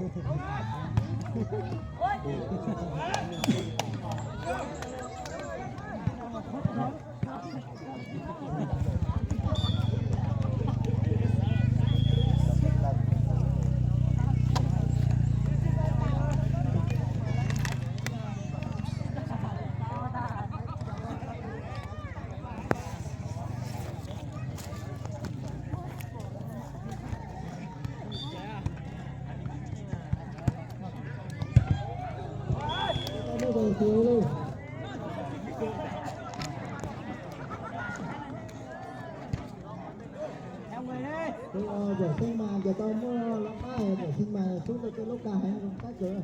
Tus, ua, Vwm Xeeb mas ces tau muaj lab qab, Vwm Xeeb mas xub rau tej lub kab heev zoo qab kawg.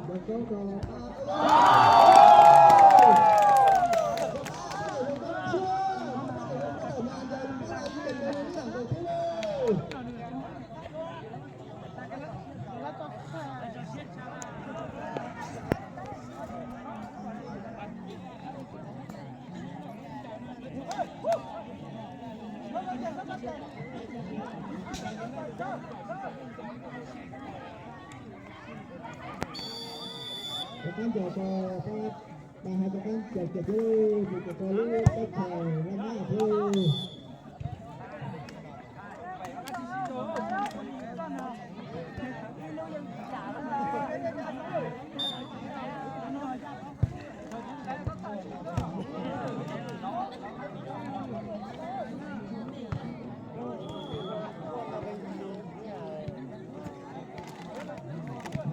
Rov qab ncaws rau pab, pab hais rov qab ncaws kiag thiab, mus rau lub teb chaws Vaj Nab thiab.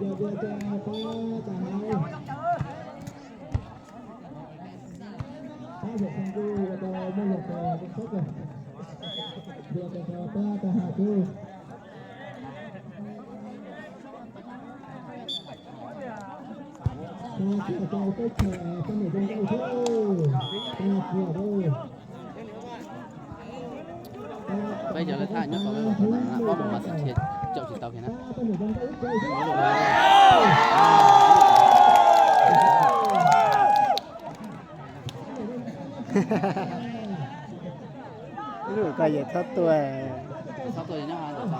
Yog tias rau pab Tag Hav, pab Tag Hav kuj ua tau muaj lus rau Tag Hav, ua tau rau pab Tag Hav kuj. Tag Hav rau teb chaws pab niam zoo nkauj thiab, Tag Hav kuj. Peb cov lawv thaj nyob qhov lawv los tau na, ob mus mas xav dhia caum tsis tau kiag na. Ib lub ko yam txhob tuaj. Txhob tuaj nyob hauv.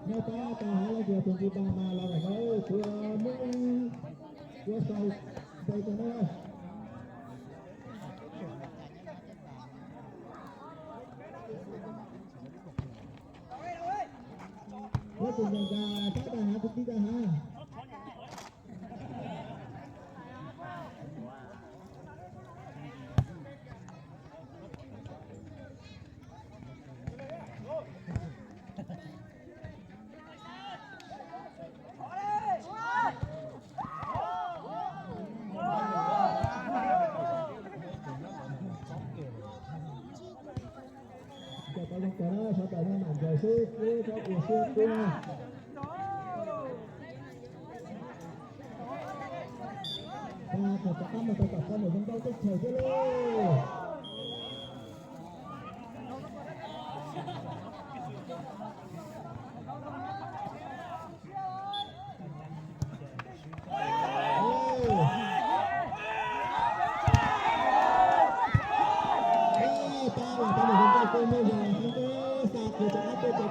Nyob pab Tag Hav los tias tus nqi pas mas los lawm na, tus Hmoob Ua Sau npe rau na. Ua tus npe nkas pab Tag Hav, tus tij Tag Hav. Cov tau zoo cov na, sawv daws no mam ncaws xwb, txhob ua siab kub na. Tag, rov qab mus rau tom pab niam zoo nkauj teb chaws thiab lauj. Pab los pab niam zoo nkauj kuj muaj zog thiab, xa kiag rov qab tuaj rau tom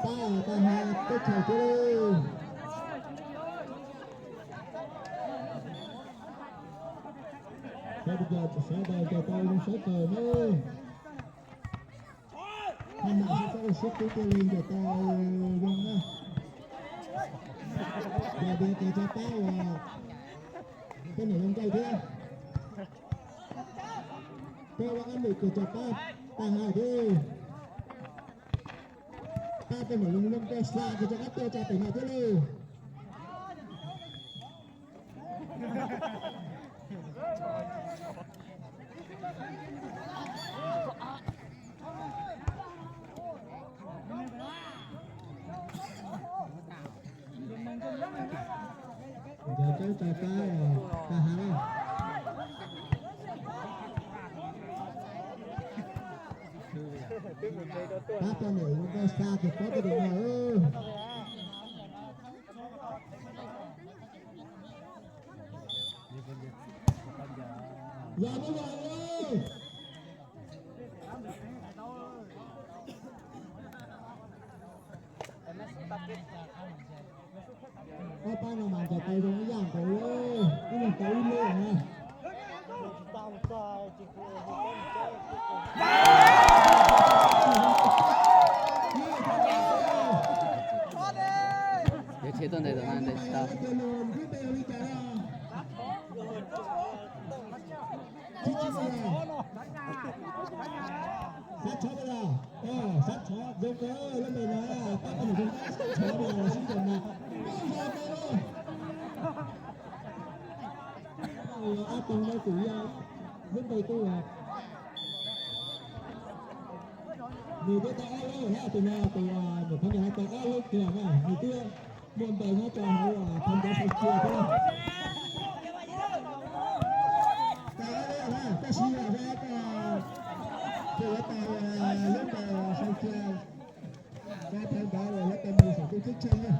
pab Tag Hav teb chaws thiab lauj. Sawv daws, sawv daws ncaws tau zoo sab kawg na. Haj mam sib txawb ua siab kub thiaj li ncaws tau zoo na. Yog tias cov pab uas peb niam zoo nkauj thiab, peb ua ib lwm kiag rau pab Tag Hav thiab. Pab peb niam zoo nkauj xa kiag rov qab tuaj rau pem no thiab lauj. Coob tso tab, ka hav. Pab poj niam ua nkauj xa tus pab poj niam no. Yog no yog. Ob pab no mas ncaws tau zoo ib yam nkaus, ib leeg tau ib lub na. Yuav tshiab tuaj ntes tom no ntes tsis tau. Sab tshov los, sab tshov zoo kawg lub npe no, pab poj niam zoo sab tshov los sib ncaws mas. Ab Toog no kuj yog lub npe kuj nws twb tau ob lub thiab, tus no tus nyuam phab nyas no tau ob lub kiag na, nws twb muaj npe nyob rau hauv phab ntawd sau cia thiab. Tau ob lub na, tab sis yog rau tus yuav tau lub npe sau cia rau phab ntawd lawv tau mus saum tus cheeb tsheej na.